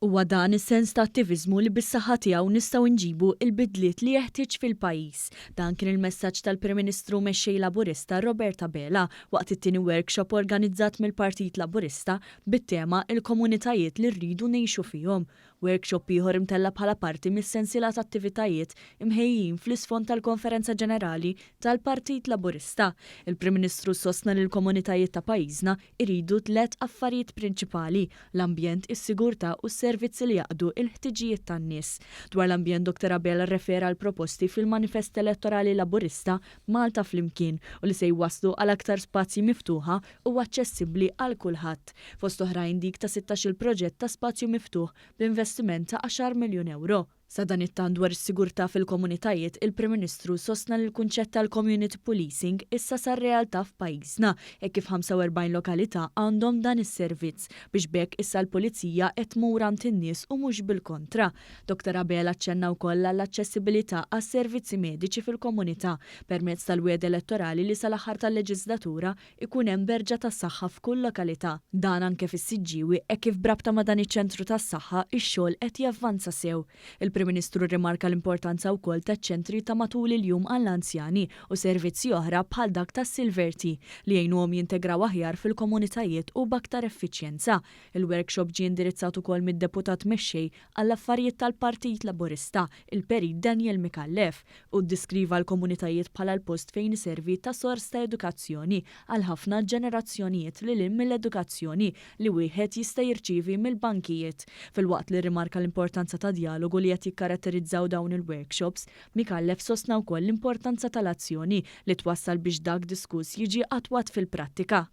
Huwa dan is-sens ta' attiviżmu li bis-saħħa tiegħu nistgħu nġibu l-bidliet li jeħtieġ fil-pajjiż. Dan kien il-messaġġ tal-Prim Ministru u Mexxej Laburista Robert Abela waqt it-tieni workshop organizzat mill-Partit Laburista bit-tema 'Il-komunitajiet li rridu ngħixu fihom'. Workshop ieħor imtella' bħala parti mis-sensiela ta' attivitajiet imħejjijin fl-isfond tal-Konferenza Ġenerali tal-Partit Laburista. Il-Prim Ministru sostna li l-komunitajiet ta' pajjiżna iridu tlett affarijiet prinċipali, l-ambjent, is-sigurtà u s-servizzi li jaqdu l-ħtiġijiet tan-nies. Dwar l-ambjent Dottor Abela rrefera għall-proposti fil-manifest elettorali Laburista Malta Flimkien u li se jwasslu għal aktar spazji miftuħa u aċċessibbli għal kulħadd. Fost oħrajn dik ta' sittax-il proġett ta' spazju miftuħ b'investiment ta' għaxar miljun ewro. Sadanittant dwar is-sigurtà fil-komunitajiet, il-Prim Ministru sostna li l-kunċett tal-community policing issa sar realtà f'pajjiżna hekk kif 45 lokalità għandhom dan is-servizz biex b'hekk issa l-Pulizija qed tmur għand in-nies u mhux bil-kontra. Dottor Abela aċċenna wkoll għall-aċċessibilità għas-servizzi mediċi fil-komunità permezz tal-wegħda elettorali li sal-aħħar tal-leġiżlatura ikun hemm berġa tas-saħħa f'kull lokalità. Dan anke fis-Siġġiewi hekk kif b'rabta ma' dan iċ-ċentru tas-saħħa x-xogħol qed javvanza sew. Il-Prim Ministru rrimarka l-importanza wkoll taċ-ċentri ta' matul il-jum għall-anzjani u servizzi oħra bħal dak tas-Silver Tea li jgħinuhom jintegraw aħjar fil-komunitajiet u b'aktar effiċjenza. Il-workshop ġie indirizzat ukoll mid-Deputat Mexxej għall-Affarijiet tal-Partit Laburista, il-Perit Daniel Micallef. Hu ddiskriva l-komunitajiet bħala l-post fejn iservi ta' sors ta' edukazzjoni għal ħafna ġenerazzjonijiet lil hinn mill-edukazzjoni li wieħed jista' jirċievi mill-bankijiet. Filwaqt li rrimarka l-importanza ta' djalogu li qed jikkaratterizzaw dawn il-workshops, Micallef sostna wkoll l-importanza tal-azzjoni li twassal biex dak diskuss jiġi attwat fil-prattika.